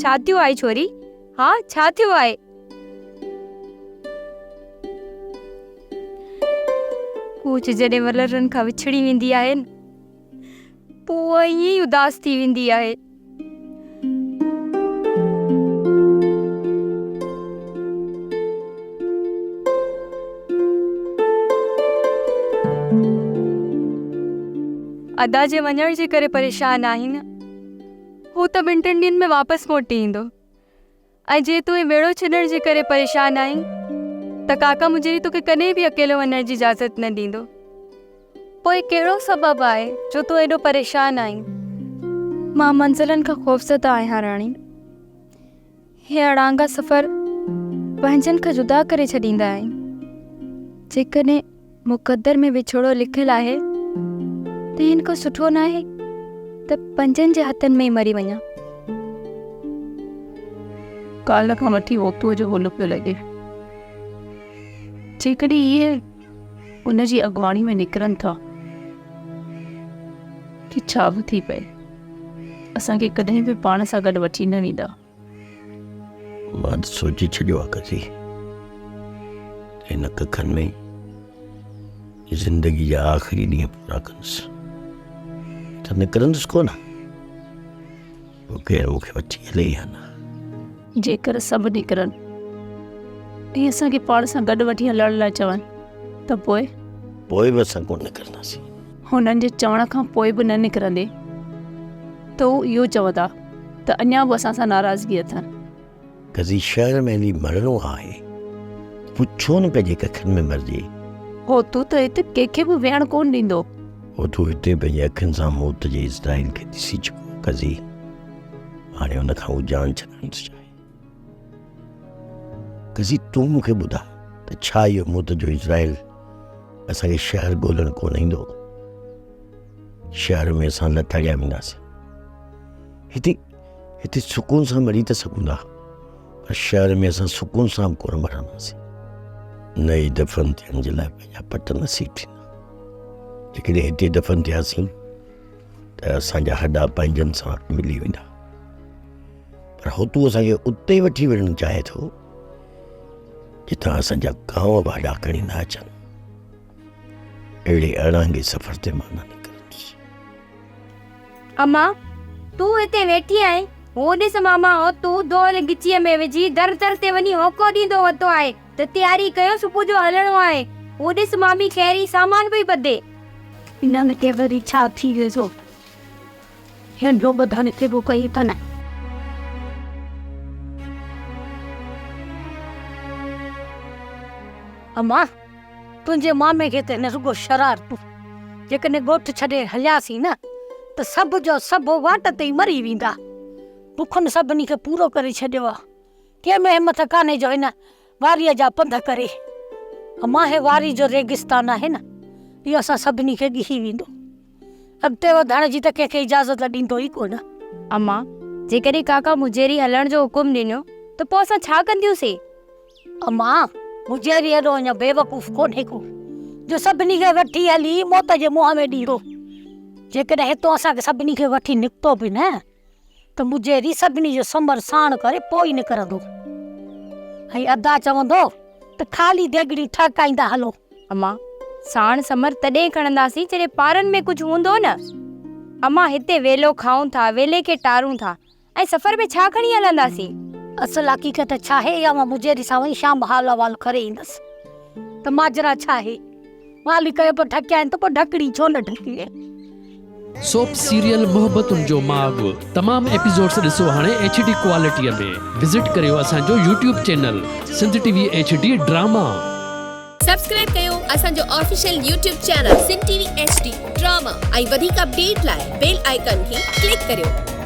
ڇا ٿيو آهي ڇوري؟ ها ڇا ٿيو آهي؟ ڪوچ جڏهن ولرن کان وڇڙي ويندي آهي نه پوء اها ائين ئي اداس ٿي ويندي آهي. ادا جي وڃڻ جي ڪري پريشان آهين نه؟ هو ته ٻن ٽن ڏينهن ۾ واپس موٽي ايندو ۽ جي تون هي ويڙهو ڇڏڻ جي ڪري پريشان آهين ته ڪاڪا مجيري توکي ڪڏهن به اڪيلو وڃڻ جي اجازت نه ڏيندو. پوء ڪهڙو سبب آهي جو تون ايڏو پريشان آهين؟ مان منزلن کان خوفزده آهيان راڻي. هي اڙانگا سفر پنهنجن کان جدا ڪري ڇڏيندا آهن. جيڪڏهن مقدر ۾ وڇوڙو لکيل آهي ته هن کان سٺو ناهي ته پنهنجن جي هٿن ۾ ئي مري وڃان. ڪالهه کان وٺي اوتوء جو هول پيو لڳي. جيڪڏهن اهي ان جي اڳواڻي ۾ نڪرن ٿا ته ڇا به ٿي پئي، اسان کي ڪڏهن به پاڻ سان گڏ وٺي نه ويندا. مان ته سوچي ڇڏيو آ قضي ته هن ڪکن ۾ زندگي جا آخري ڏينهن پورا ڪندس ته نڪرندس ڪونه پوء ڪير مون کي وٺي هلي يا نه. جيڪر سڀ نڪرن ۽ اسان کي پاڻ سان گڏ وٺي هلڻ لاء چون ته پوء؟ پوء به اسان ڪونه نڪرنداسين. هنن جي چوڻ کان پوء به نه نڪرندي ته هو اهو چوندا ته اڃا به اسان سان ناراضگي اٿن. قضي شهر ۾ هلي مرڻو آهي ته پوء ڇو نه پنهنجي ڪکن ۾ مرجي. هو تون ته هت ڪنهن کي به ويهڻ ڪونه ڏيندو. هو تون هتي پنهنجي اکين سان موت جي عزرائيل کي ڏسي چڪو آهي قضي. هاڻي ان کان هو جان ڇڏائڻ ٿو چاهي. قضي تون مون کي ٻڌاء ته ڇا اهو موت جو عزرائيل اسان کي شهر ڳولڻ ڪونه ايندو؟ شهر ۾ اسان لتاڙيا وينداسين. هتي هتي سڪون سان مري ته سگهون ٿا پر شهر ۾ اسان سڪون سان به ڪونه مرنداسين. نه ئي دفن ٿيڻ جي لاء پنهنجا پٽ نصيب ٿيندا. جيڪڏهن هتي دفن ٿياسين ته اسان جا هڏا پنهنجن سان ملي ويندا. پر هو تون اسان کي اتي وٺي وڃڻ چاهي ٿو جتان اسان جا ڪانء به هڏا کڻي نه اچن. اهڙي اڻانگي سفر تي مان نه نڪرندس. اما، تون هتي ويٺي آهين؟ هو ڏس ماما، هو تون دول ڳچيء ۾ وجهي در در تي وڃي هوڪو ڏيندو وتو آهي ته تياري ڪيو صبح جو هلڻو آهي. هو ڏس مامي خيري سامان پئي ٻڌي. انهن کي وري ڇا ٿي ويو؟ هنڊو ٻڌڻ شروع ڪئي اٿن. اما، تنهنجي مامي کي ته هن رڳو شرارتون. جيڪڏهن ڳوٺ ڇڏي هلياسين نه ته سڀ جو سڀ واٽ تي ئي مري ويندا. بکن سڀني کي پورو ڪري ڇڏيو آ. ڪنهن ۾ همٿ ڪانهي جو هن واريء جا پنڌ ڪري. امان هي واري جو ريگستان آهي نه، اهو اسان سڀني کي ڳهي ويندو. اڳتي وڌڻ جي ته ڪنهن کي اجازت ڏيندو ئي ڪونه. امان، جيڪڏهن ڪاڪا مجيري هلڻ جو حڪم ڏنو ته پوء اسان ڇا ڪنديونسين؟ امان، مجيري ايڏو اڃا بيوقوف ڪونهي ڪو، جو سڀني کي وٺي هلي موت جي منهن ۾ ڏيندو. جيڪڏهن هتون اسان کي سڀني کي وٺي نڪتو به نه ته مجيري سڀني جو سمر ساڻ ڪري پوء ئي نڪرندو ۽ ادا چوندو ته خالي ديڳڙيون ٺهڪائيندا هلو. امان، ساڻ سمر تڏهن کڻنداسين جڏهن پارن ۾ ڪجهه هوندو نه. امان، هتي ويلو کائون ٿا، ويلي کي ٽارون ٿا ۽ سفر ۾ ڇا کڻي هلنداسين؟ اصل حقيقت ڇا آهي اها مان مجيري سان وڃي شام حال احوال ڪري ايندس ته ماجرا ڇا آهي. مالي ڪيو پيو ڍڪيائين ته پوء ڍڪڻي ڇو نه ڍڪيئي. سوپ سيريل محبتن جو ماڳ تمام ايپيسوڊس ڏسو هاڻي ايڇ ڊي ڪوالٽي ۾ وزٽ ڪريو اسان جو YouTube channel Sindh T V H D drama. Subscribe ڪيو اسان جو official YouTube channel Sindh T V H D drama ۽ وڌيڪ اپڊيٽ لاء بيل آئيڪان کي ڪلڪ ڪريو.